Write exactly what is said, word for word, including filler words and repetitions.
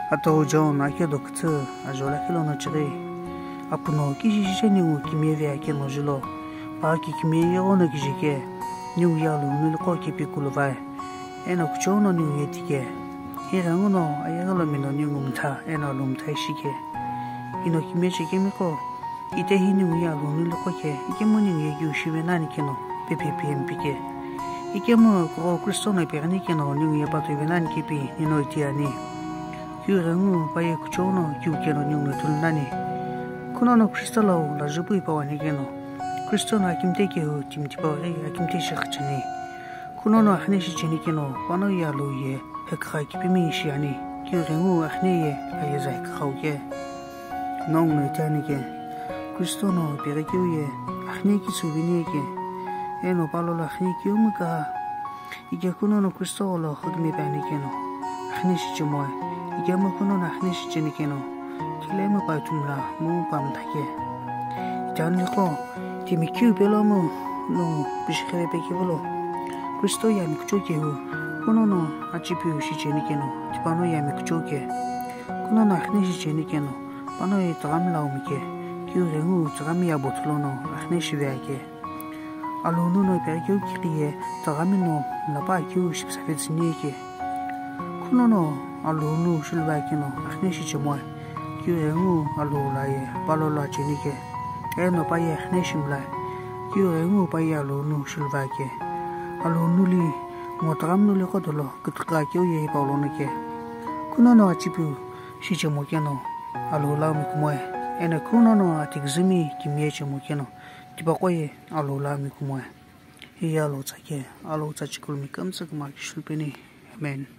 Atau John akedo küthü ajo lakhi lono chighi, apuno kishi shishe ningu kimiye ve akeno jilo, pa kikimiye yeghono kije ke, ningu ye alhunu liqo kepi kuluvae, eno kuchou no ningu ye tike, ighenguno ayeghi lo mino ningu mtha eno alhumtha ishi ke. Ino kimiye chekemiqo, itehi ningu ye alhunu liqo ke, ikemu ningu ye kiu shive nani keno, pepe piyempi ke. Ikemu kugho Kristo no ipeghini keno ningu ye patoi ve nani kepi nino iti ani. Kiu ghengu pa ye kuchou no kiu keno ningu no thulu nani. Kunono Kristo lau lajupu ipau ani keno, Kristo no akimte kehu timi tipau ghi akimte shi ghacheni. Kunono axne shicheni keno, pano ye alhou ye hekügha kipimi shiani, kiu ghengu axne ye ayeza heküghau ke. Nongu no itiani ke, Kristo no pighi keu ye axne kitsu vini ke, eno palolo axne keu mu ka. Ike kunono Kristo gholo xükümi pe ani keno, axne shichemoe, ikemu kunono axne shicheni keno, khilemu pa ithumla mu pa mtha ke. Itiani liqo, timi kiu pelo mu no pishikhe ve pe kevulo, Kristo ye ami kuchou kehu, kunono achipiu shicheni keno, tipano ye ami kuchou ke. Kunono axne shicheni keno, pano ye tüghami lau mu ke, kiu ghengu tüghami ye abo thulono axne shive ake. Alhunu no ipeghi keu kiqi ye tüghami no mlapa keu shipüsave tsüni ke. Kunono alhunu shiluva keno axne shichemoe, kiu ghengu alhou la ye palolo acheni ke. Eno pa ye axne shimla, kiu ghengu pa ye alhunu shiluva ke. Alhunu li ngo tüghami nu liqo dolo kütüqü keu ye ipau lono ke. Kunono achipiu shichemo keno, alhou lau mi kumoe, eno kunono atiküzümi kimiye chemo keno, tipaqo ye alhou lau mi kumoe. Hiye alhou tsa ke, alhou tsa chikulumi kümtsü kümgha kishilupeni. Amen.